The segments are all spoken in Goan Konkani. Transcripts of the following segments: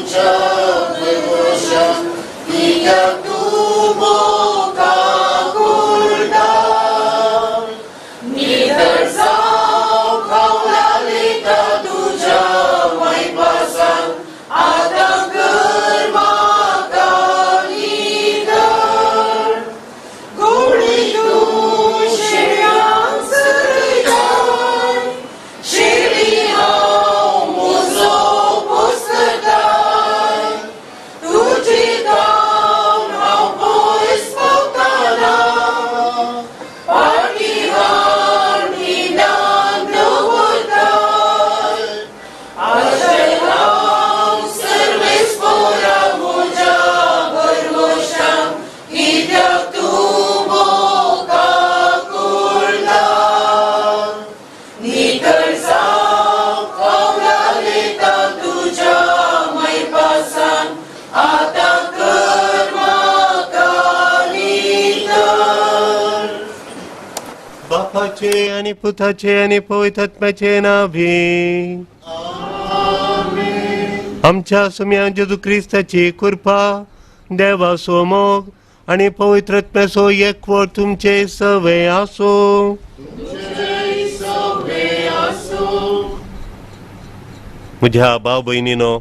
तुज्या भरवशान कित्याक तूं मोगाकुळटा नितळ जावं खावलालेता तुज्या मायपासान आतां कर म्हाका नितळ गोडी तूं शेळ्यांक चरयताय शेळी हांव म्हजो पोसताय तुजे धांवन हांव पयस पावताना फाटीं हाड न्हिदान दवरताय आशय हांव सर्वेस्पोरा म्हज्या भरवशान कित्याक तूं मोगाकुळटा नितळ जावं खावलालेता तुज्या मायपासान आतां कर म्हाका नितळ. बापाचे आणि पुताचे आणि पवित्र आत्म्याचे नावे. आमच्या सुम्या जेजू क्रिस्ताची कृपा, देवाचो मोग आणि पवित्र आत्म्याचो एकवट तुमचे सवे आसो. म्हज्या भाव भयणीनो,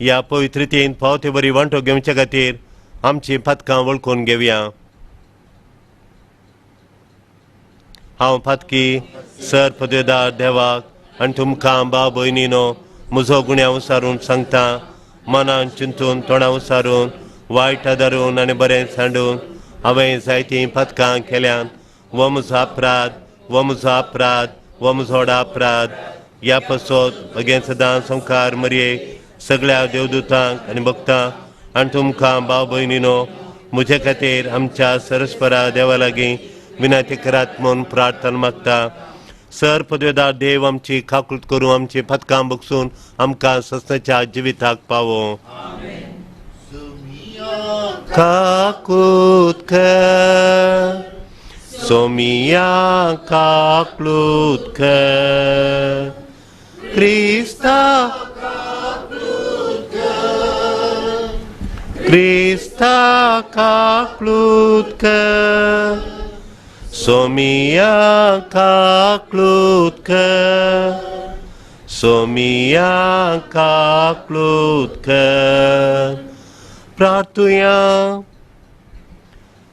ह्या पवित्रतेन फावते बरी वांटो घेवचे खातीर आमची पातकां वळखून घेवया. हांव पातकी सर पदवेदार देवाक आनी तुमकां भाव भयणीनो म्हजो गुण्यांव उसारून सांगता. मनान चिंतून, तोंडां उसारून, वायट आदारून आनी बरें सांडून हांवें जायतीं पातकां केल्यान. हो म्हजो अपराध, हो म्हजो अपराध, हो म्हजो व्हड अपराध. ह्या पसत अगेन सदां संवकार मरये सगळ्या देवदूतांक आनी भक्तांक आनी तुमकां भाव भयणीनो म्हजे खातीर आमच्या सरस्परा देवा लागीं विनंती करात म्हूण प्रार्थना मागता. सर पदवेदार देव आमची काकूत करूं, आमची पदकां बगसून आमकां सस्नाच्या जिविताक पावो. काकूत कर सोमिया, काकलूत कर क्रिस्ता, क्रिस्ता काकलूत कर सोमिया, काकलूत कर सोमिया, काकलूत कर. प्रार्थुया.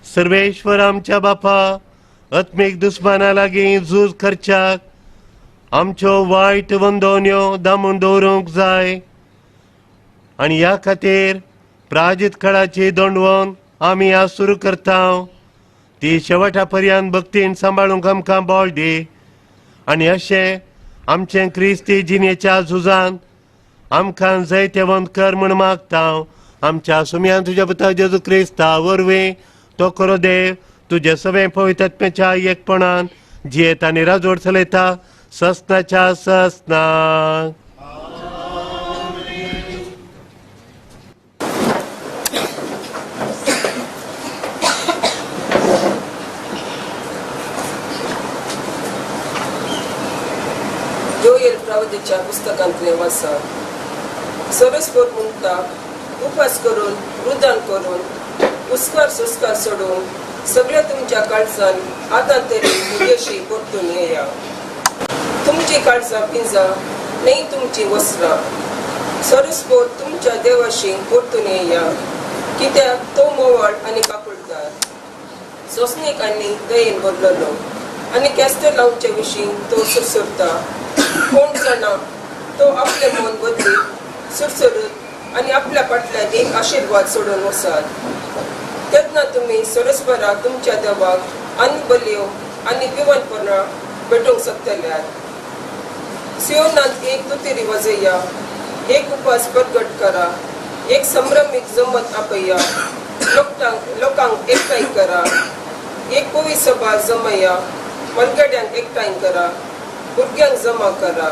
सर्वेश्वर आमच्या बापा, आत्मीक दुस्माना लागीं झूज करच्याक आमच्यो वायट वंदोन्यो दामून दवरूंक जाय आनी ह्या खातीर प्राजीत काळाची दंडवण आमी आज सुरू करता ती शेवटा पर्यंत भक्तीन सांबाळूंक आमकां बळ दी आनी अशें आमचें क्रिस्ती जिणेच्या झुजान आमकां जैतेवंत कर म्हूण मागता. आमच्या सुमयान तुज्या पुता जेजू क्रिस्ता वरवीं तो खरो देव तुजे सगळें पवित्र आत्म्याच्या एकपणान जियेत आनी राजवट चलयता ससनाच्या ससनाक. जोएल प्रवादीच्या पुस्तकांतलें वाचप. सरस्वत म्हणटा, उपास करून, रुदान करून, उस्कार सुस्कार सोडून सगळ्या तुमच्या काळजान आतां तरी म्हजेशी परतून येया. तुमची काळजां पिंजा न्हय तुमची वस्त्रां. सरस्वत तुमच्या देवाशी परतून येया, कित्याक तो मोवाळ आनी काकुळदार, सोंसणीक आनी दयेन भरलेलो आनी केस्त लावचे विशीं तो सुरसुरता. कोण जाणा, तो आपलें मन बदलीत सुरसुरत आनी आपल्या फाटल्यान एक आशिर्वाद सोडून वसात. तेन्ना तुमी सरस्पराक तुमच्या देवाक आनी बलयो आनी विवनपणां भेटोवंक शकतल्यात. सियोनांत एक तुतेरी वाजया, एक उपास प्रगट करा, एक संभ्रमीक जमत आपया, लोकांक एकठांय करा, एक पवी सभा जमया, मनगड्यांक एकठांय करा, भुरग्यांक जमा करा.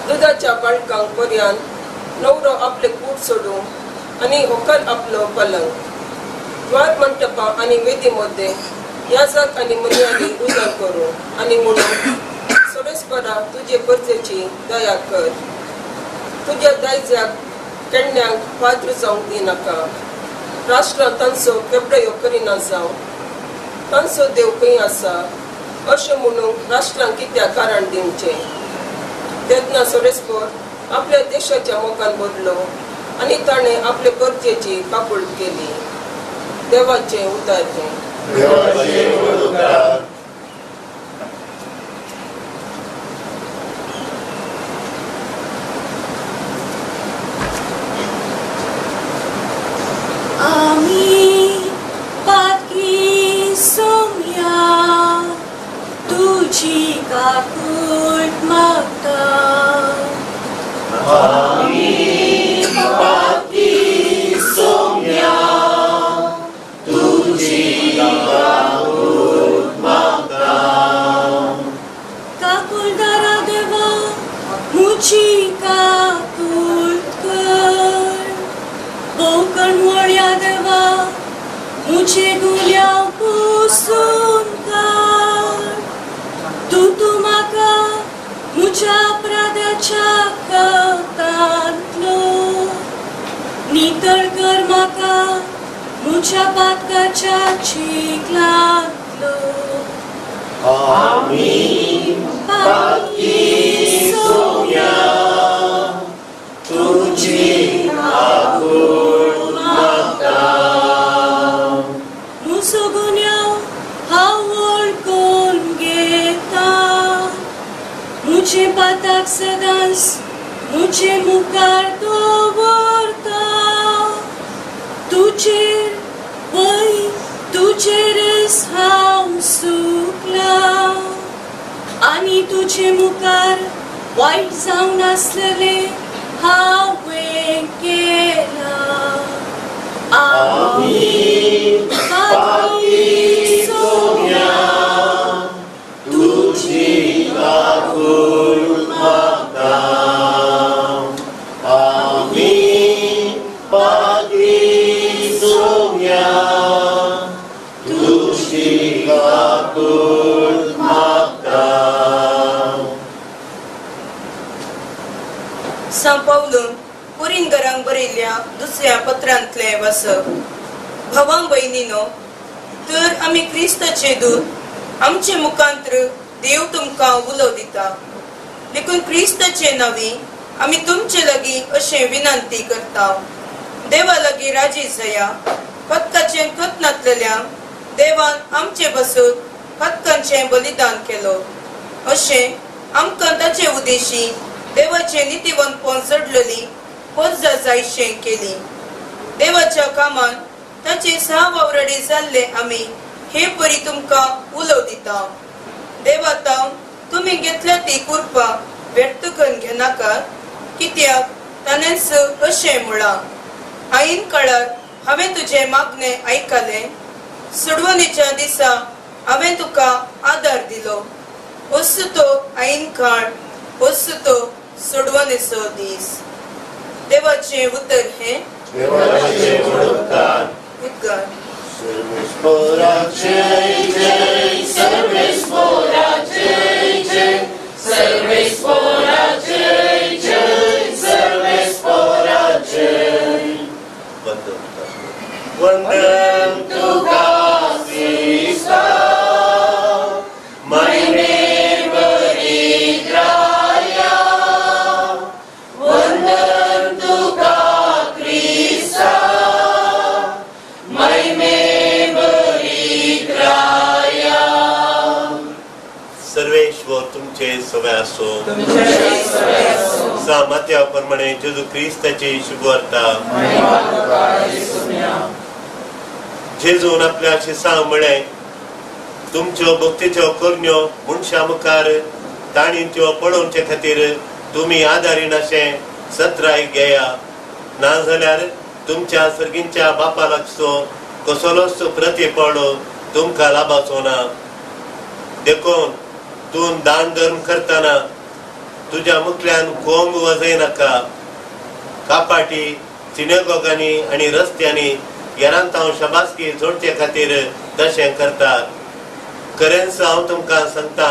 दुदाच्या बाळकांक पर्यान नवरो आपले कूट सोडूं आनी होकल आपलो पलंग. द्वार मंटपां आनी वेदी मदें याजक आनी मुनियांनी रुजण करूं आनी म्हणून सरस्परा तुजे परजेची दया कर, तुज्या दायजाक केन्नाक पात्र जावंक दिनाका. राष्ट्रां तांचो केबडयो करिना जावं, तांचो देव खंय आसा अशें म्हणूंक राष्ट्रांक कित्याक कारण दिवचें? तेन्ना सोरेस्पोर आपल्या देशाच्या मोगान बदलो आनी ताणें आपले गरजेची काकूळ केली. देवाचें उतर हें. आमी पातकी सोम्या तुजी काकूट मागता. काकुळदारा देवा मुजी काकूट कर, भोवकणवळ्या देवा मुझे गुल्याव पुसून काड. तूं तूं म्हाका म्हज्या अपराधाच्या खतांतलो नितळ कर, म्हाका म्हज्या पातकाच्या चिखलांतलो. पातकी सोम्या तुजी काकूट मागता. म्हजो गुन्यांव हांव वळखून घेता, म्हजे पाताक सदांच म्हजे मुखार दवरता. तुजेर वय तुजेरच हांव सुकलां आनी तुजे मुखार वायट जावन आसलेलें हांवें केलां. आमी पातकी सोम्या तुजी काकूट मागता. आमी पातकी सोम्या तुजी काकूट मागता. सां पावलून कुरिनगरांक बरयल्ल्या दुसऱ्या पत्रांतलें वाचप. भावां भयणीनो, तर आमी क्रिस्ताचे दूत, आमचे मुखांत्र देव तुमकां उलो दिता. देखून क्रिस्ताचे नांवी आमी तुमचे लागीं अशें विनंती करता, देवा लागीं राजी जाया. पदकाचें खत नातलेल्या देवान आमचे बसून पदकांचें बलिदान केलो, अशें आमकां ताचे उद्देशी देवाचे नितीवंतपण चडलेली पोरजा जायशें केली. देवाच्या कामान ताचे सहा वावराडी जाल्ले आमी हे परी तुमकां उलो दिता. देवातावन तुमी घेतल्या ती कुरपा व्यर्थ करून घेनाकात, कित्याक ताणेंच अशें म्हळां, आईन काळार हांवें तुजें मागणें आयकलें, सोडवणेच्या दिसा हांवें तुका आदार दिलो. वस्तू तो आईन काळ, वस्तू तो सोडवणेचो दीस. देवाचें उतर हें. उद्गार. वंदन तुका क्रिस्ता, महिमे बरिद्राया. वंदन तुका क्रिस्ता, महिमे बरिद्राया. सर्वेश्वर तुमचे सवय असो. सामत्या प्रमाणे जेजू क्रिस्ताची शुभवार्ता. जेजून आपल्या शिसां म्हळें, तुमच्यो भक्तीच्यो करण्यो मनशां मुखार तांणी त्यो पळोवचे खातीर तुमी आदारीन अशें सत्राय घेया, नाजाल्यार तुमच्या सर्गींच्या बापा लागचो कसलोच प्रतिफळ तुमकां लाभाचो ना. देखून तूं दान धर्म करतना तुज्या मुखल्यान कोंग वाजयनाका. कापाटी सिनेगॉगांनी आनी रस्त्यांनी येरांतांव शबासकी जोडचे खातीर तशें करतात. खरेंच हांव तुमकां सांगता,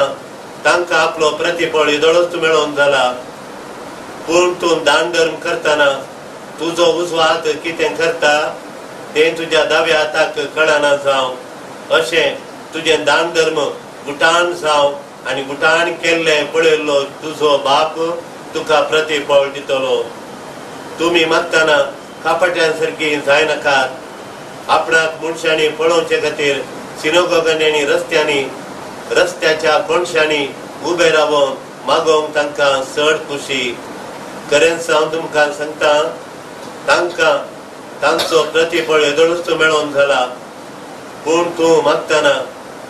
तांकां आपलो प्रतिफळ येदोळच मेळोवन जाला. पूण तूं दान धर्म करतना तुजो उजवो हात कितें करता तें तुज्या दाव्या हाताक कळना जावं. अशें तुजें दान धर्म गुटान जावं आनी गुटान केल्लें पळयल्लो तुजो बाप तुका प्रतिफळ दितलो. तुमी मागतना कापट्यां सारकी जायनाकात. आपणाक मनशांनी पळोवचे खातीर सिनोगोगांनी आनी रस्त्यांनी रस्त्याच्या कोनशांनी उबे रावन मागोवंक तांकां चड खुशी. खरेंच हांव तुमकां सांगता, तांकां तांचो प्रतिफळ येदोळूच मेळोवन जाला. पूण तूं मागतना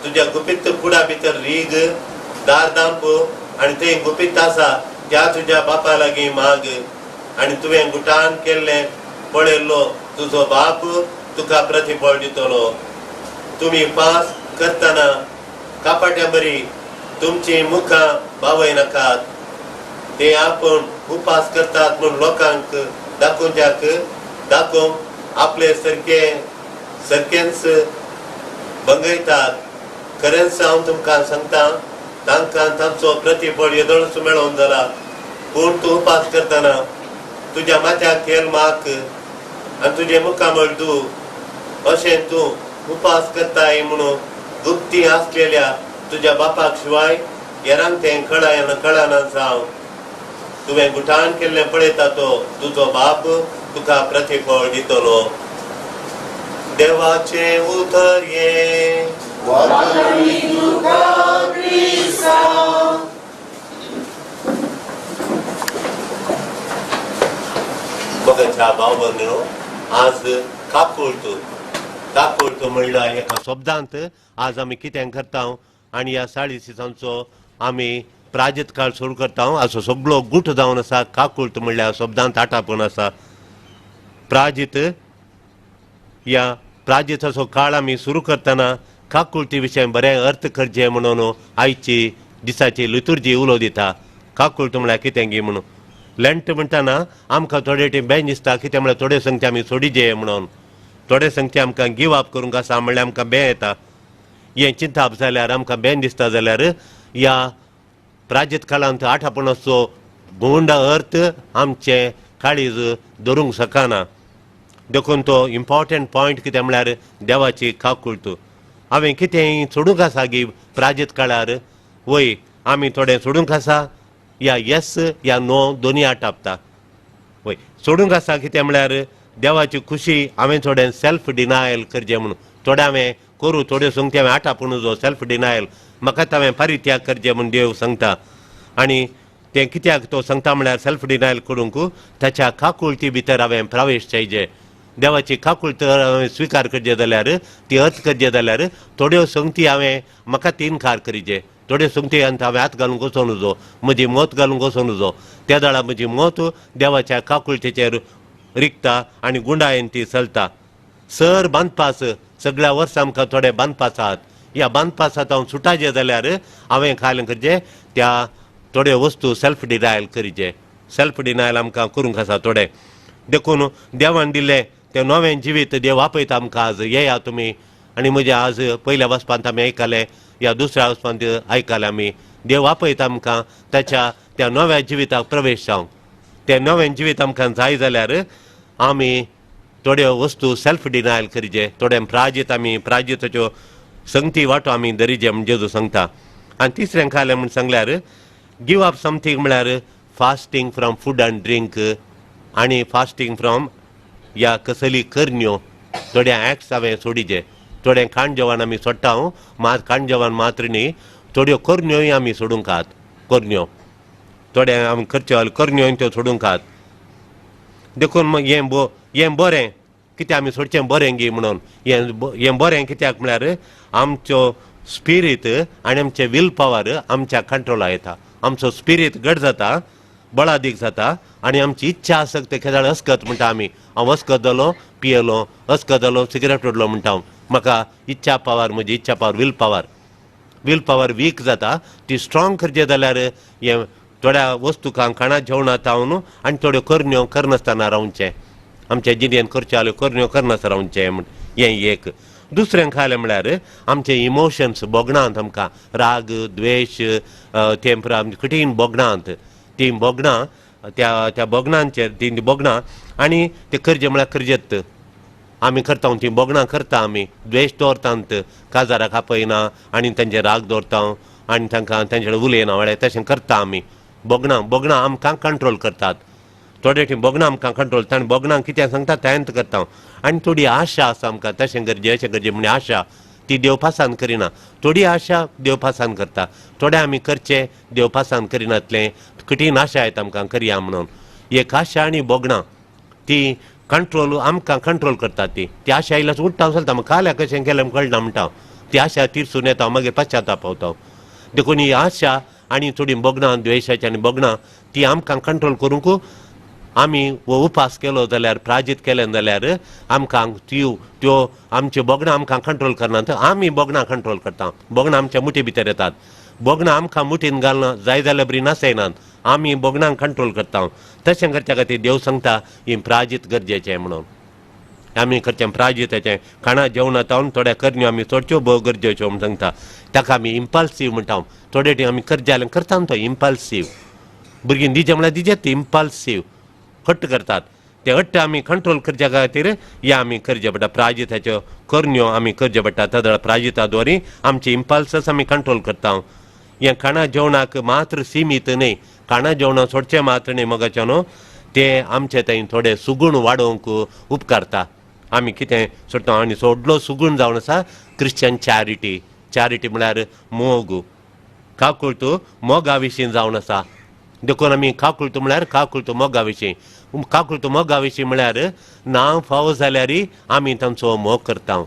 तुज्या गुपीत कुडा भितर रीग, दार दांप आनी थंय गुपीत आसा त्या तुज्या बापा लागीं माग आनी तुवें गुटान केल्लें पळयल्लो तुजो बाप तुका प्रतिफळ दितलो. तुमी पास करतना कापाट्या बरी तुमची मुखां बावय नाकात. ते आपूण उपास करतात म्हूण लोकांक दाखोवच्याक दाखोवंक आपले सारके सारकेंच भंगयतात. खरेंच हांव तुमकां सांगता, तांकां तांचो प्रतिफळ येदोळच मेळोवन जाला. पूण तूं उपास करतना तुज्या माथ्याक तेल माक आनी तुजें मुखामळ दू. अशें तूं उपास करताय म्हणून गुप्ती आसलेल्या तुज्या बापाक शिवाय हेरांक तें कळना कळना जावं. तुवें गुटान केल्लें पळयता तो तुजो बाप तुका प्रतिफळ दितलो. देवाचें उतर हें. बघाच्या भाव भयणीनो, आज काकुळट काकुळट म्हणल्यार एका शब्दांत आज आमी कितें करता आनी ह्या 40 दिसांचो आमी प्राजित काळ सुरू करता. असो सगळो गुट जावन आसा काकुळट म्हणल्यार शब्दांत आटापून आसा. प्राजित ह्या प्राजिताचो काळ आमी सुरू करतना काकुळटी विशय बरें अर्थ करचे म्हणून आयची दिसाची लितुर्जी उलो दिता. काकुळट म्हणल्यार कितें गी म्हणून लेंट म्हणटना आमकां थोडे टी बेंच दिसता. कितें म्हळ्यार थोडे संगते आमी सोडिजे म्हणून, थोडे संगते आमकां गिव अप करूंक आसा म्हणल्यार आमकां बें येता. हें चिंताप जाल्यार आमकां बेन दिसता जाल्यार ह्या प्राजित काळांत आठापणाचो गुंड अर्थ आमचें काळीज धरूंक शकना. देखून तो इम्पॉर्टंट पॉयंट कितें म्हळ्यार देवाची काकुळट. हांवें कितेंय सोडूंक आसा गी प्राजित काळार? वय आमी थोडें सोडूंक आसा या येस या नो दोनी आटापता. वय सोडूंक आसा कितें म्हळ्यार देवाची खुशी हांवें थोडें सेल्फ डिनायल करचें म्हणून, थोडें हांवें करूं थोड्यो संगती हांवें आटापून जो सेल्फ डिनायल म्हाका हांवें परित्याग करचें म्हूण देव सांगता. आनी तें कित्याक तो सांगता म्हळ्यार सेल्फ डिनायल करूंक ताच्या काकुळटी भितर हांवें प्रवेश जायचे. देवाची काकुळट हांवें स्विकार करचे जाल्यार, ती अर्थ करचे जाल्यार थोड्यो संगती हांवें म्हाका ती इनकार करीचे. थोड्यो संगती हांवें हात घालूंक वचों नजो, म्हजी मत घालूंक वचों नजो. त्या वेळार म्हजी मत देवाच्या काकुळटेचेर रिगता आनी गुंडायेन ती चलता. सर बांदपास सगळ्या वर्सा आमकां थोडे बांदपास आहात. ह्या बांदपासांत हांव सुटाचें जाल्यार हांवें खालें करचें त्या थोड्यो वस्तू सेल्फ डिनायल करीचे. सेल्फ डिनायल आमकां करूंक आसा थोडे. देखून देवान दिल्लें तें नवें जिवीत देव आपयता आमकां आज येया तुमी. आनी म्हज्या आज पयल्या वचपांत आमी आयकलें या दुसऱ्या वचपांत आयकलें आमी, देव आपयता आमकां ताच्या त्या नव्या जिविताक प्रवेश जावंक. तें नवें जिवीत आमकां जाय जाल्यार आमी थोड्यो वस्तू सेल्फ डिनायल करीचे, थोडे प्राजीत आमी प्राजिताच्यो संगती वांटो आमी धरीचे म्हण जेजू सांगता. आनी तिसरें खालें म्हूण सांगल्यार गिव अप समथींग म्हळ्यार fasting from food and drink आनी फास्टींग फ्रॉम ह्या कसली करण्यो. थोडे एक्ट्स हांवें सोडिचे, थोडें खाण जेवण आमी सोडटा मात खाण जेवण मात्र न्ही, थोड्यो करण्योय आमी सोडूंक आहात. करण्यो थोडे आमी करच्यो करण्योय त्यो सोडूंक आहात. देखून मग हें हें बरें कित्याक आमी सोडचें बरें गी म्हणून हें बरें कित्याक म्हळ्यार आमचो स्पिरीत आनी आमचें will power आमच्या कंट्रोला येता. आमचो स्पिरीत घट जाता, बळादीक जाता आनी आमची इच्छा आसक्त केदाळ अस्कत म्हणटा आमी. हांव अस्कत जालो पियेलो, अस्कत जालो सिगरेट ओडलो म्हणटा हांव. म्हाका इच्छा पावर, म्हजी इच्छा power will power, will power weak जाता. ती स्ट्रॉंग करचें जाल्यार हें थोड्या वस्तू खाणा जेवणां तावन आनी थोड्यो करण्यो करनासतना रावचें, आमच्या जिणेन करच्यो जाल्यो करण्यो करनासतना रावचें म्हण हें एक. दुसरें खालें म्हळ्यार आमचे इमोशन्स भोगणांत आमकां राग, द्वेश, तेंप्र आमचे कठीण भोगणांत, तीं भोगणां त्या त्या भोगणांचेर ती भोगणां आनी ते करचे म्हळ्यार करजेत आमी करता, ती भोगणां करता आमी, द्वेश दवरतात, काजाराक आपयना आनी तांचे राग दवरता आनी तांकां तांचे कडेन उलयना म्हळ्यार तशें करता आमी. भोगणां भोगणां आमकां कंट्रोल करतात, थोडे ती भोगणां आमकां कंट्रोल, ताणें भोगणां कितें सांगता तेंच करता. आनी थोडी आशा आसा आमकां, तशें गरजे अशें गरजे म्हणजे आशा ती देव पासान करिना, थोडी आशा देव पासान करता, थोडे आमी करचे देव पासान करिनातलें कठीण आशा येता आमकां करया म्हणून. एक आशा आनी भोगणां ती कंट्रोल आमकां कंट्रोल करतात. ती ती आशा आयल्यार उठ्ठा चलता, काल्या कशें केलें कळना म्हणटा, ती आशा तिरसून येता मागीर पश्चाताप पावता. देखून ही आशा आनी थोडी भोगणां द्वेशाची आनी भोगणां ती आमकां कंट्रोल करूंक आमी हो उपास केलो जाल्यार, प्राजीत केलें जाल्यार आमकां त्यो त्यो आमच्यो भोगणां आमकां कंट्रोल करनात, आमी भोगणां कंट्रोल करता. भोगणां आमच्या मुठी भितर येतात, भोगणां आमकां मुठीन घालना जाय जाल्यार बरी नासयनात, आमी भोगणांक कंट्रोल करता. तशें करच्या खातीर देव सांगता ही प्राजीत गरजेचें म्हणून आमी करचें प्राजिताचें खाणा जेवणा तावन थोड्या करण्यो आमी चडच्यो भोव गरजेच्यो म्हूण सांगता. ताका आमी इम्पल्सीव म्हणटा, थोडे आमी करजे करता तो इम्पल्सीव, भुरगीं दिजे म्हळ्यार दिजेत इम्पल्सीव हट्ट करतात, ते हट्ट आमी कंट्रोल करच्या खातीर या आमी करचें पडटा, प्राजिताच्यो करण्यो आमी करचें पडटा. तदळ प्राजिता द्वारी आमचे इम्पल्सस आमी कंट्रोल करता. हें खाणा जेवणाक मात्र सिमीत न्हय, खाणा जेवणाक सोडचें मात्र न्हय मोगाचें न्हू, तें आमचे थंय थोडे सुगूण वाडोवंक उपकारता. आमी कितें सोडटा आनी सोडलो सुगूण जावन आसा क्रिश्चन चॅरिटी. चॅरिटी म्हळ्यार मोग, काकुळट मोगा विशीं जावन आसा. देखून आमी काकुळट म्हळ्यार काकुळट मोगा विशीं, काकुळट मोगा विशीं म्हळ्यार ना फावो जाल्यार आमी तांचो मोग करता,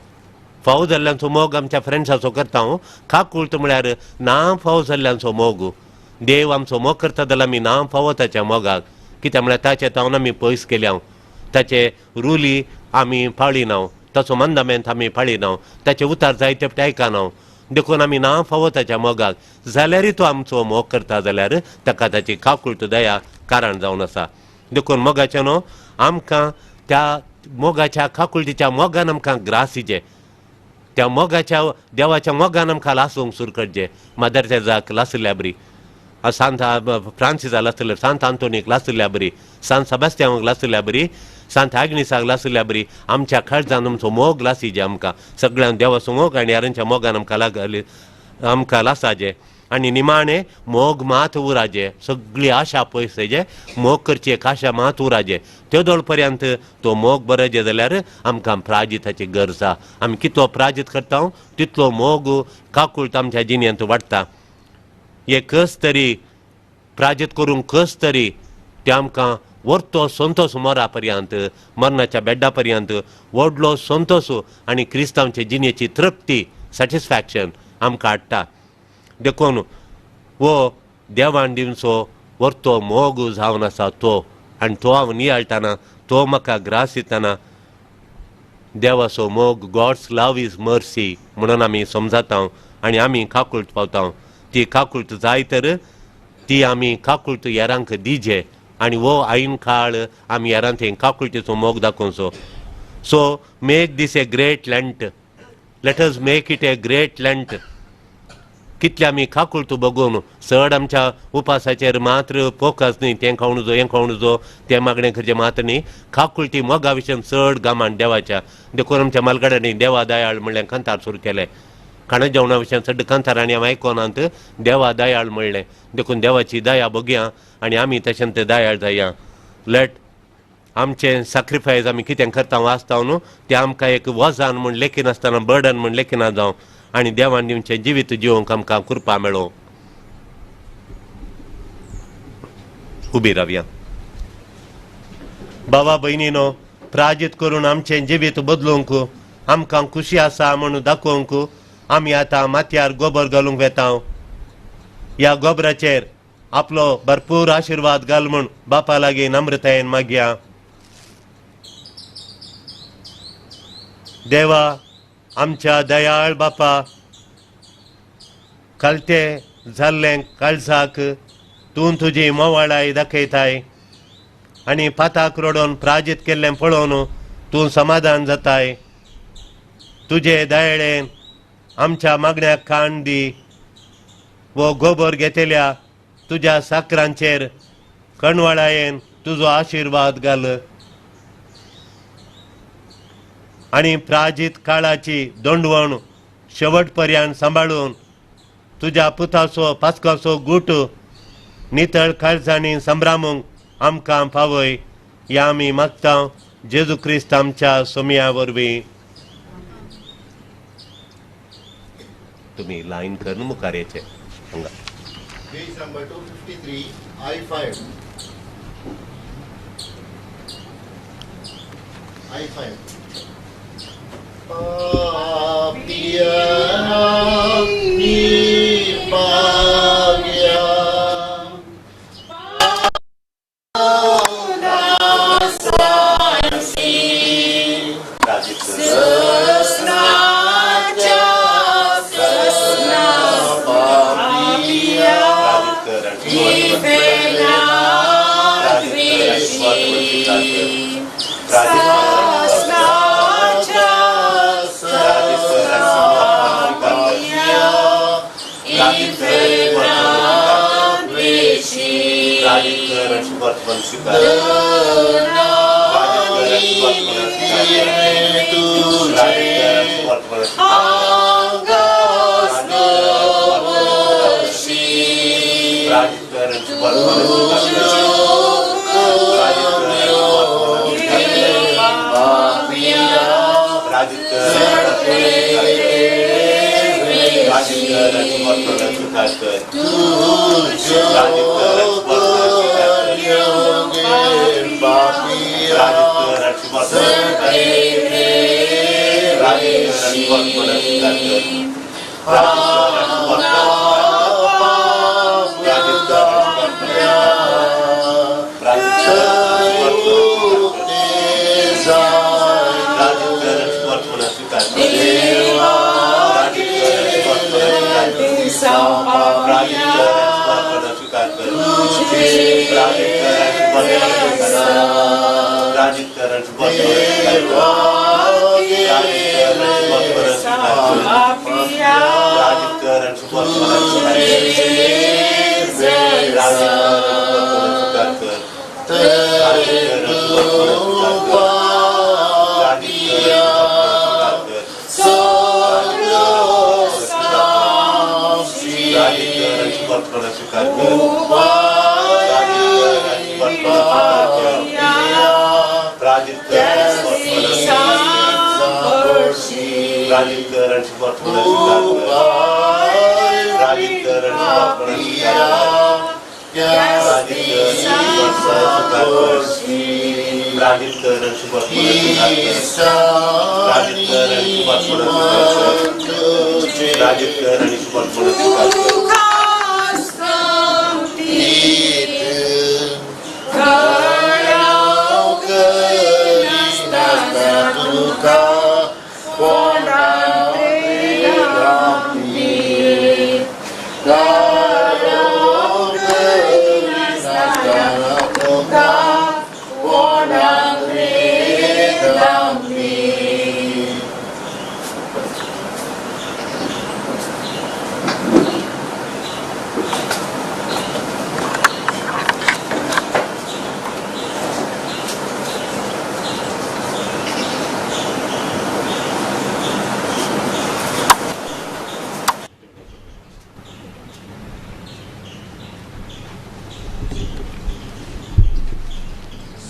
फावो जाल्ल्यांचो मोग आमच्या फ्रेंड्साचो करता. काकुळट म्हळ्यार ना फावो जाल्ल्यांचो मोग, देव आमचो मोग करता जाल्यार आमी ना फावो ताच्या मोगाक, कित्याक म्हळ्यार ताचे तावन आमी पयस केल्या, ताचे रुली आमी पाळिना, ताचो मंदामेंत आमी पाळिना, ताचे उतार जायते आयकना, देखून आमी ना फावो ताच्या मोगाक जाल्यारय तो आमचो मोग करता जाल्यार ताका ताची काकुळट दया कारण जावन आसा. देखून मोगाचें न्हू आमकां त्या मोगाच्या काकुळटीच्या मोगान आमकां ग्रास दिचे, त्या मोगाच्या देवाच्या मोगान आमकां लासूंक सुरू करचें. मदर तेरेजाक लासल्या बरी, सांत फ्रांसिसा लासल्या, सांत आंतोनीक लासल्या बरी, सांत सेबास्तियांवाक लासल्या बरी, सांत आग्नेसाक लासल्या बरी, आमच्या काळजान आमचो मोग लासीजे आमकां सगळ्यांक देवाचो मोग आनी यारांच्या मोगान आमकां लागली आमकां लासाजे. आनी निमाणें मोग मात उराजे, सगळी आशा पयस जे मोग करची एक आशा मात उराजे. तेदोळ पर्यंत तो मोग बरोजे जाल्यार आमकां प्राजिताची गरज आसा. आमी कितलो प्राजीत करता तितलो मोग काकुळट आमच्या जिणेंत वाडटा. एक कस तरी प्राजीत करूंक कस तरी ते आमकां व्हरतो संतोस मरा पर्यंत, मरणाच्या बेड्डा पर्यंत व्हडलो संतोस आनी क्रिस्तांवचे जिणेची तृप्ती सॅटिस्फॅक्शन आमकां हाडटा. देखून हो देवान दिवचो व्हरतो मोग जावन आसा तो, आनी तो हांव नियाळटाना तो म्हाका ग्रास दितना देवाचो मोग, गॉड्स लव is mercy म्हणून आमी समजता आनी आमी काकुळट पावता. ती काकुळट जाय तर ती आमी काकुळट येरांक दिजे आनी हो आयन काळ आमी येरांत काकुळटीचो मोग दाखोवचो. So make this a great Lent, let us make it a great Lent. कितले आमी काकुळट बगून चड आमच्या उपासाचेर मात्र फोकस न्ही, तें खावण जो हें खावण जो तें मागणें करचें मात्र न्ही, काकुळटी मोगा विशयन चड गामान देवाच्या. देखून आमच्या मालगाड्यांनी देवा दयाळ म्हणलें कांतार सुरू केलें, खाणा जेवणा विशयान चड कांतार आनी आमी आयकोनात देवा दयाळ म्हणलें. देखून देवाची दया बगया आनी आमी तशें ते दयाळ जाया. लेट आमचें सॅक्रिफायस आमी कितें करता वाचता न्हू तें आमकां एक वजन म्हूण लेखिनासतना बर्डन म्हूण लेखिना जावं आनी देवान दिवचें जिवीत जिवंक आमकां कृपा मेळो. उबी रावया. बाबा भयणीनो, प्राजीत करून आमचें जिवीत बदलूंक आमकां खुशी आसा म्हूण दाखोवंक आमी आतां माथ्यार गोबर घालूंक वेता. ह्या गोबराचेर आपलो भरपूर आशिर्वाद घाल म्हूण बापा लागीं नम्रतायेन मागया. देवा आमच्या दयाळ बापा, कलते जाल्लें काळजाक तूं तुजी मोवाळाय दाखयताय आनी पाताक रडोवन प्राजीत केल्लें पळोवन तूं समाधान जाताय. तुजे दयाळेन आमच्या मागण्याक कान दी. वो गोबर घेतल्या तुज्या साकरांचेर कणवळायेन तुजो आशिर्वाद घाल आनी प्राजीत काळाची दोंडवण शेवट पर्यंत सांबाळून तुज्या पुताचो पास्काचो गूट नितळ काळजांनी संभ्रामूंक आमकां पावय ह्या आमी मागता जेजू क्रिस्त आमच्या सोमया वरवीं. तुमी लायन करून मुखार येचे हांगा. Page number 253, I5. I5. Papia nirpagya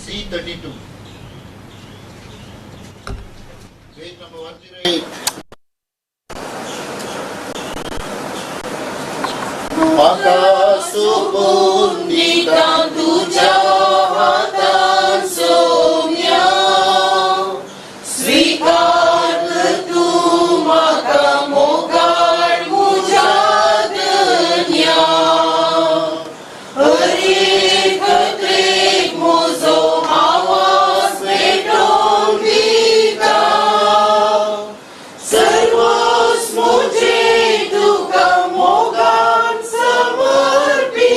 C32. Page number 108. Maka supundita tuja hatan somya Svikar tu maka mogar mujadnya Hari katrik muzo awas metondita Sarvas mujhe tuka mogan samarpita.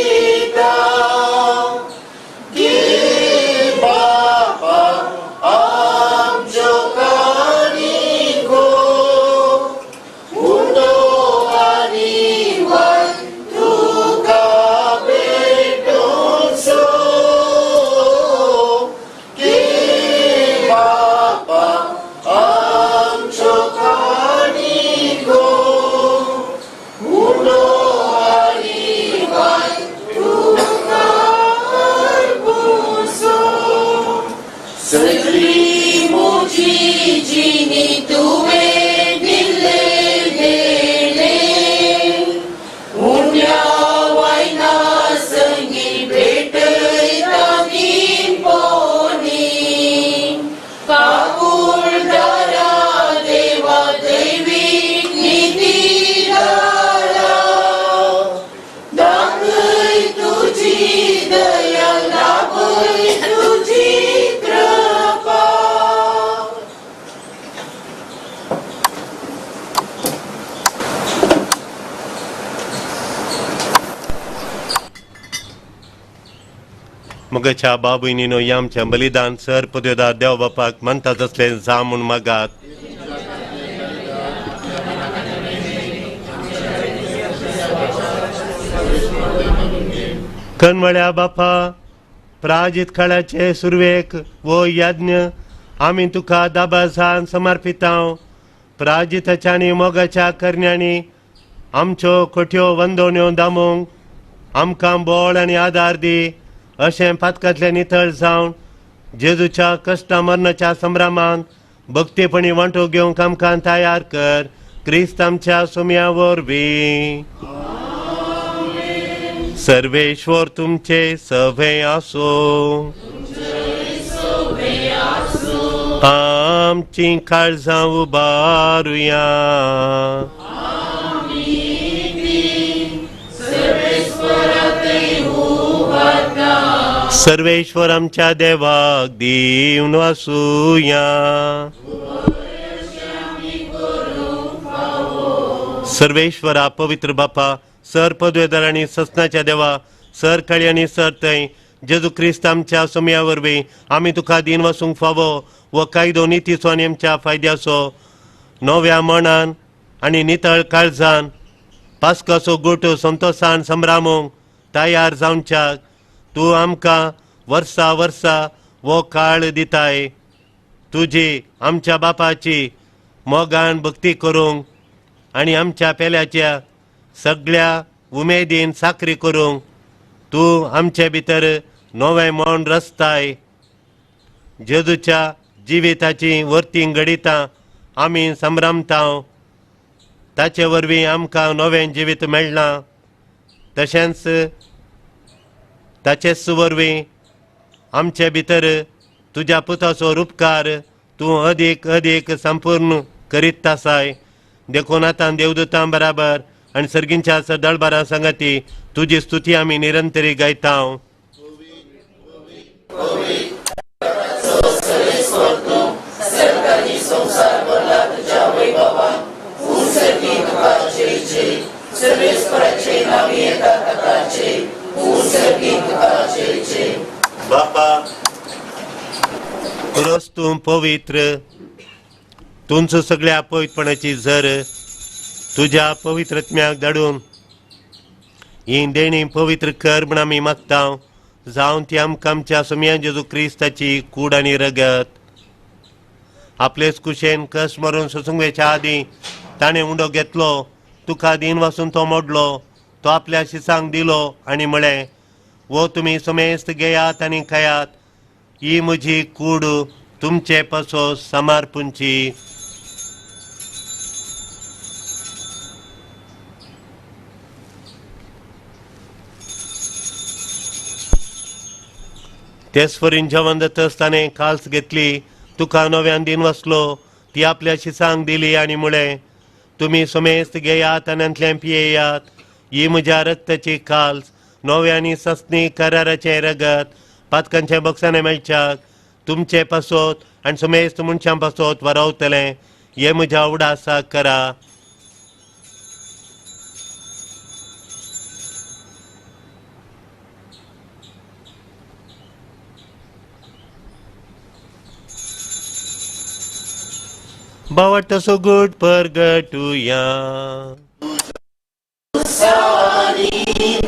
सगळी म्हजी जिणी तुवें दिल्ले देणे उण्या वायना संगी भेटयता पोनी काकुळदारा देवा दैवीक नितीदारा दाखय तुजी दया लाभय तुजी कृपा. मगच्या बाबुयनीनो आमचें बलिदान सर पदवेदार देव बापाक मानता तसलें जा म्हूण मागात. कनवळ्या बापा, प्राजित काळाचे सुरवेक वो यज्ञ आमी तुका दाबासान समर्पितांव. प्राजिताच्या आनी मोगाच्या करण्यांनी आमच्यो खोट्यो वंदोण्यो दामूंक आमकां बळ आनी आदार दी. अशें पातकांतल्यान नितळ जावन जेजूच्या कश्टा मरणाच्या संभ्रमान भक्तीपणी वांटो घेवंक आमकां तयार कर. क्रिस्त आमच्या सोम्या वरवीं. सर्वेश्वर तुमचे सवे आसो. आमची काळजां उबारुया. सर्वेश्वर आमच्या देवाक दिवन वासुया. सर्वेश्वरा पवित्र बापा, सर पदवेदार आनी ससनाच्या देवा, सर काळी आनी सर थंय जेजू क्रिस्त आमच्या सोमया वरवीं आमी तुका दीन वसूंक फावो वो कायदो नितीचो आनी आमच्या फायद्याचो नव्या मनान आनी नितळ काळजान पास्काचो गोटो संतोशान संभ्रामूंक तयार जावच्याक तूं आमकां वर्सा वर्सा वो काळ दिताय. तुजी आमच्या बापाची मोगान भक्ती करूंक आनी आमच्या पेल्याच्या सगळ्या उमेदीन साकरी करूंक तूं आमचे भितर नवें मन रचताय. जेजूच्या जिविताची वर्तीं घडितां आमी संभ्रमतांव. ताचे वरवीं आमकां नवें जिवीत मेळ्ळां. तशेंच ताचेच वरवीं आमचे भितर तुज्या पुताचो रुपकार तूं अदीक अदीक संपूर्ण करीत आसाय. देखून आतां देवदूतां बराबर आनी सर्गींच्या सदळबारां सांगाती तुजी स्तुती आमी निरंतरी गायता. बापा, रोज तूं पवित्र, तुमचो सगळ्या पवित्रपणाची झर तुज्या पवित्रत्म्याक धाडून ही देणी पवित्र कर म्हण आमी मागता. जावन ती आमकां आमच्या सोम्या जेजू क्रिस्ताची कूड आनी रगत आपलेच कुशेन कस मरून सोसूंक वेच्या आदीं ताणें उंडो घेतलो, तुका दीन वासून तो मोडलो, तो आपल्या शिसांक दिलो आनी म्हळें, वो तुमी समेस्त घेयात आनी खायात, ही म्हजी कूड तुमचे पासो समर्पूंची. तेच फरीन जेवण जातच ताणें काल्स घेतली, तुका नव्यान दीन वसलो, ती आपल्या शिसांक दिली आनी म्हळें, तुमी समेस्त घेयात आनी तांतलें पियेयात, ही म्हज्या रक्ताची काल्स, नव्या आनी सस्नी कराराचें रगत, पातकांचें बक्षाणें मेळच्याक तुमचे पासत आनी समेस्त मनशां पासत वरवतलें. हें म्हज्या उडासाक करा. बावट सुगूट परगटुया.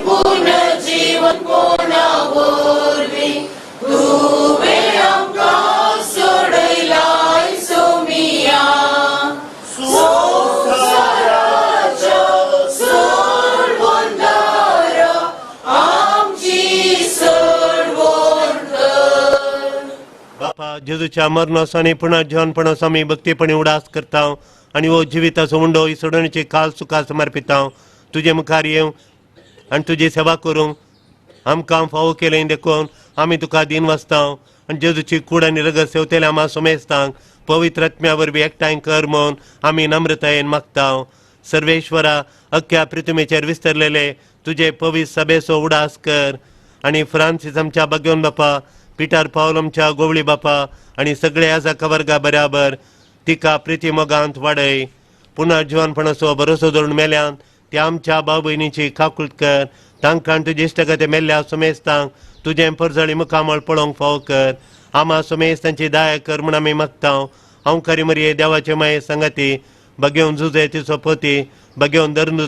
पुनर्जीवन कोणा वरवीं तुवें आमकां सोडयलाय सोमिया. संवसाराच्या बापा जेजूच्या मरणाचो आनी पुनर्जीवनपणाचो आमी भक्तीपणी उडास करता आनी हो जिविताचो उंडो ही सोडवणेची काल सुखा समर्पिता. तुजे मुखार येवं आनी तुजी सेवा करूंक आमकां फावो केलें देखून आमी तुका दीन वाचता आनी जेजूची कूड आनी रगत सेवतल्या आमा सोमेस्तांक पवित्र आत्म्या वरवीं एकठांय कर म्हूण आमी नम्रतायेन मागता. सर्वेश्वरा अख्ख्या पृथ्वीचेर विस्तरलेले तुजे पवित्र सभेचो उडास कर आनी फ्रांसीस आमच्या बागेवन बापा, पिटर पावल आमच्या गोवळी बापा आनी सगळे आजाका वर्गा बराबर तिका प्रिती मोगांत वाडय. पुनर्जीवनपणाचो भरोसो धरून मेल्यान त्या आमच्या भाव भयणीची काकूट कर. तांकां तुजे इश्टगते मेल्ल्या सुमेस्तांक तुजें परजळी मुखामळ पळोवंक फावो कर. आमा सुमेस्तांची दया कर म्हूण आमी मागता. हांव खरी मरये देवाचे माये सांगाती बगेवन जुजे तिचो पोती बगेवन धरून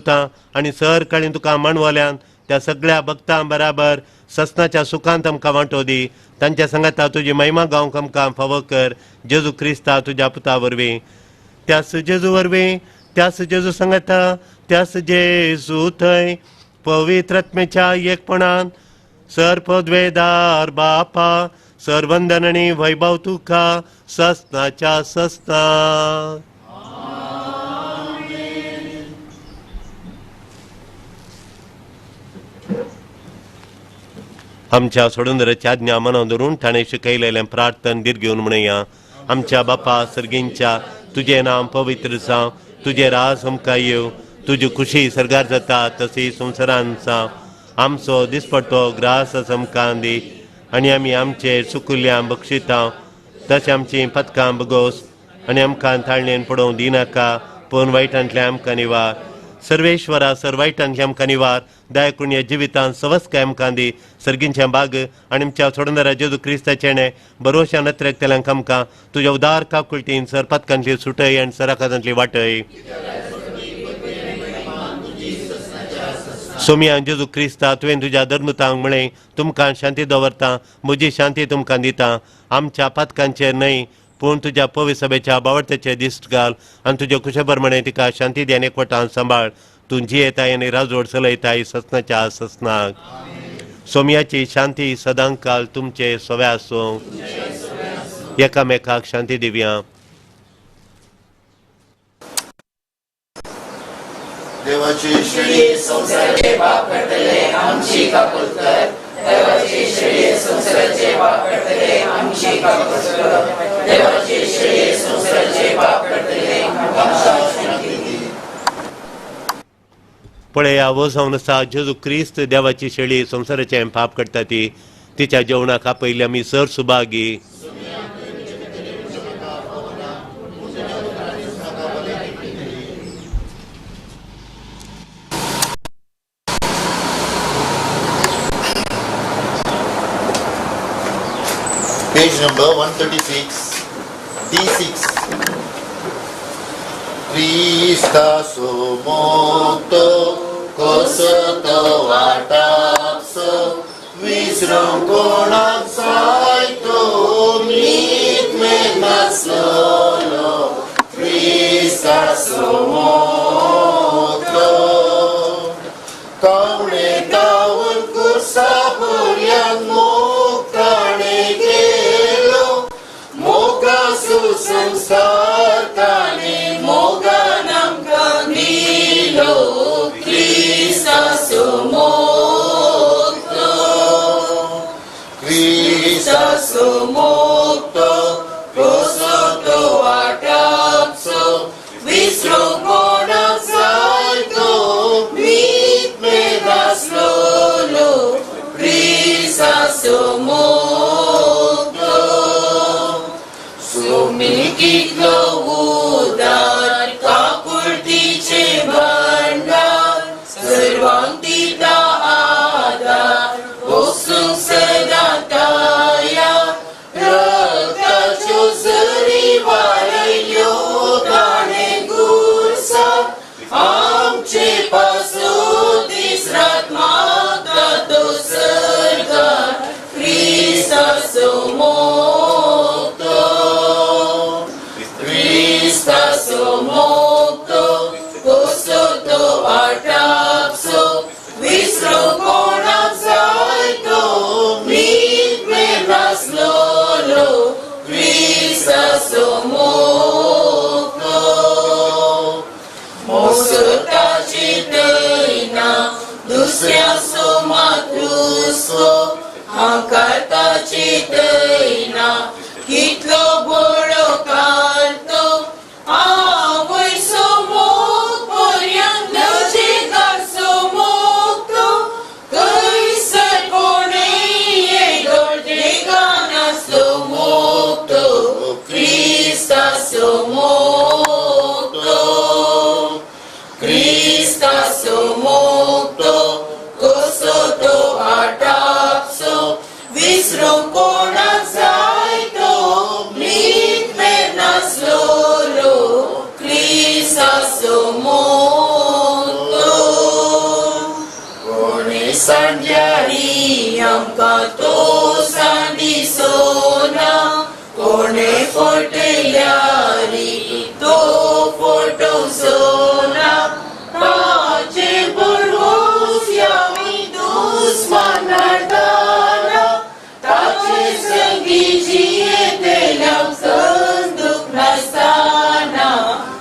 आनी सर काळी तुका मांडवल्यान त्या सगळ्या भक्तां बराबर ससनाच्या सुखांत आमकां वांटो दी. तांच्या सांगाता तुजी महिमा गावंक आमकां फावो कर. जेजू क्रिस्ता तुज्या पुता वरवीं, त्यास जेजू वरवीं, त्यास जेजू सांगाता, त्यास जेजू थंय पवित्र आत्म्याच्या एकपणान सर पदवेदार बापा सरवंदन आनी वैभव तुका ससनाच्या ससना. आमच्या सोडून आज्ञा मनां धरून ताणें शिकयलेलें प्रार्थन दीर्घ घेवन म्हणया. आमच्या बापा सर्गींच्या तुजें नांव पवित्र जावं, तुजें राज आमकां येवं, तुजी खुशी सर्गार जाता तशी संवसारान जावं. आमचो दिसपट्टो ग्रास आमकां दी आनी आमी आमचे चुकुल्ल्यां बक्षिता तशें आमचीं पदकां बगोस आनी आमकां ताळणेन पडोवंक दिनाका, पूण वायटांतल्या आमकां निवार. सर्वेश्वरा सर वायटांतल्या आमकां निवार. दया करून ह्या जिवितांत सवस्काय आमकां दी. सर्गींच्या बाग आनी आमच्या सोडणाऱ्या जेजू क्रिस्ताचें बरोवश्या नत्रेकतल्यांक आमकां तुज्या उदार काकुळटीन सर पदकांतली सुटय आनी सराकातांतली वाटय. सोमिया जेजू क्रिस्ता तुवें तुज्या धर्मतांक म्हळें तुमकां शांती दवरता, म्हजी शांती तुमकां दिता. आमच्या पातकांचेर न्हय पूण तुज्या पवित्र सभेच्या बावडत्याचे दिश्ट घाल आनी तुज्या कुशे प्रमाणे तिका शांती दी आनी एकवटान सांबाळ. तूं जियेताय आनी राजवट चलयताय ससनाच्या ससनाक. सोमियाची शांती सदांकाल तुमचे सव्या आसूं. एकामेकाक शांती दिवया. देवाची शेळी संवसाराचे पाप काडटले आमची काकूट कर. देवाची शेळी संवसाराचे पाप काडटले आमची काकूट कर. देवाची शेळी संवसाराचे पाप काडटले आमकां शांती दी. पळया वो जावन आसा जेजू क्रिस्त देवाची शेळी संवसाराचें पाप काडटा ती. तिच्या जेवणाक आपयली आमी sir Subhagi. Page number 136, D6. क्रिस्तासो मोक्तो कसो तो वाटापसो विसरूंक कोणाक जायतो मीत मेळनासलो. क्रिस्तासो मोक्तो कवळे तावन कुर्सा भुरग्यांक मोक्ताणे गेलो मोगा सुसंसार ताणे मोगान आमकां दिलो. क्रिस्तासो मोक्तो, क्रिस्तासो मोक्तो कसो तो वाटापसो विसरूंक कोणाक जायतो मीत मेळनासलो. क्रिस्तासो मोक्तो सुमी कितलो उदार काकुळटीचे भांडार सर्वांक दिता आदार वसूंक सदां ताया रक्ताच्यो झरी वारयल्यो ताणें गुरसा आमचे पासून दीस रात मागता तो सर्गार. क्रिस्तासो मोक्तो, कितलो बरो कालतो आवयसो मोग पर्यंत लजेकाचो मोग तो खंयसर कोणें येदोळ देगानासलो मोग तो क्रिस्ताचो मोग तो क्रिस्ताचो मोग तो कसो तो आटापसो विसरूंक कोणाक जाय तो मीत मेरनासलो क्रिस्ताचो मोग तो कोणे सांडल्यारी आमकां तो सांडिसोना कोणे फटयल्यारी तो फटोवचोना ताचे भरवंस्या आमी दुस्मान हाडटाना ताचे संगी जियेतल्यांक संदूक नासतना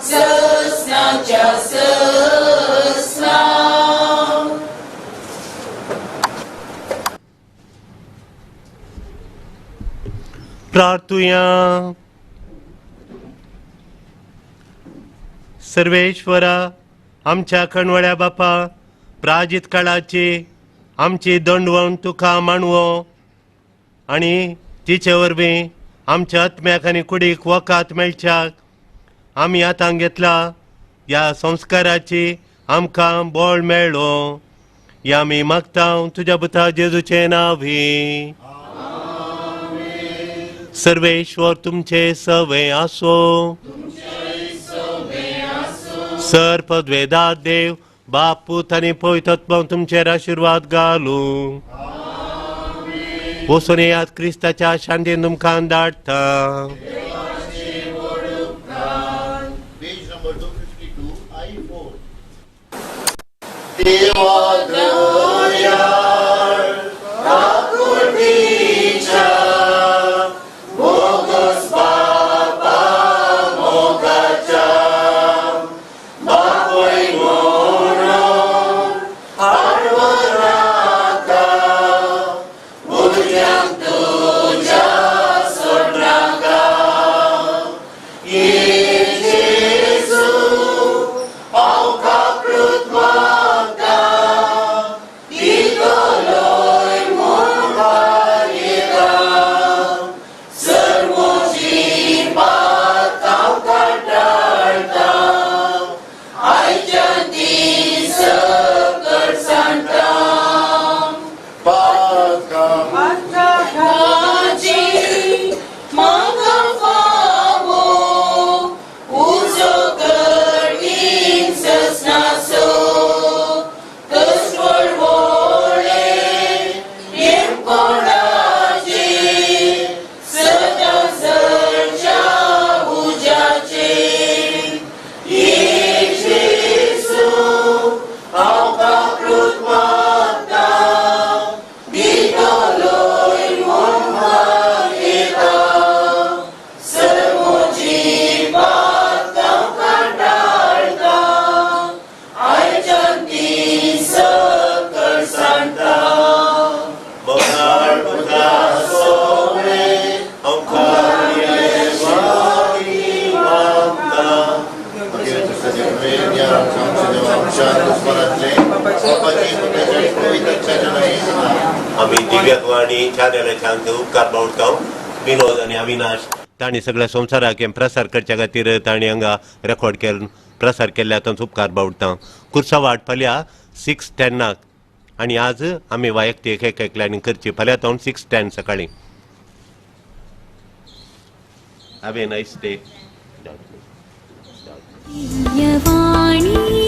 ससनाच्या ससना. प्रार्थुया. सर्वेश्वरा आमच्या खणवळ्या बापा प्राजित काळाची आमची दंडवण तुका मांडवो आनी तिचे वरवीं आमच्या आत्म्याक आनी कुडीक वकात मेळच्याक आमी आतां घेतला ह्या संस्काराची आमकां बळ मेळ्ळो या आमी मागता तुज्या पुता जेजूचें नांवी. सर्वेश्वर तुमचे सवे आसो. सर पदवेदार देव बाप पूत आनी पवित्र तुमचेर आशिर्वाद घालूं. वचून येयात क्रिस्ताच्या शांतीन तुमकां धाडटा. Page number 252, I4. देवा दयाळ काकुळटीच्या मोगस बापा मोगाच्या बापय म्हणून आडवनाका भुरग्यांक तुज्या सोडनाका ये जेजू हांव काकूट मागता दितलोय मुखार येता सर म्हजी पात हांव कांटाळटा आयच्यान ती सकट सांडटा पातकाची म्हाका फावो उजो कठीण ससनाचो कसवळवळे नेम कोणाचे सदां सरच्या उज्याचे ये जेजू हांव काकूट मागता दितलोय मुखार येता सर म्हजी पात हांव कांटाळटा आयच्यान ती सकट सांडटा. मोगाळ पुता सोवे मागता. आमी दिव्यवाणी चॅनलाच्या आमचे उपकार बावडटा विनोद आनी अविनाश तांणी सगळ्या संवसाराक हें प्रसार करच्या खातीर तांणी हांगा रेकॉर्ड केल प्रसार केल्ल्या तांचो उपकार बावडटा. कुर्सा वाट फाल्यां 6:10 आनी आज आमी वैयक्तीक एक एकल्यानी करची फाल्यां जावन 6:10 सकाळीं. Have a nice day. Divyavani.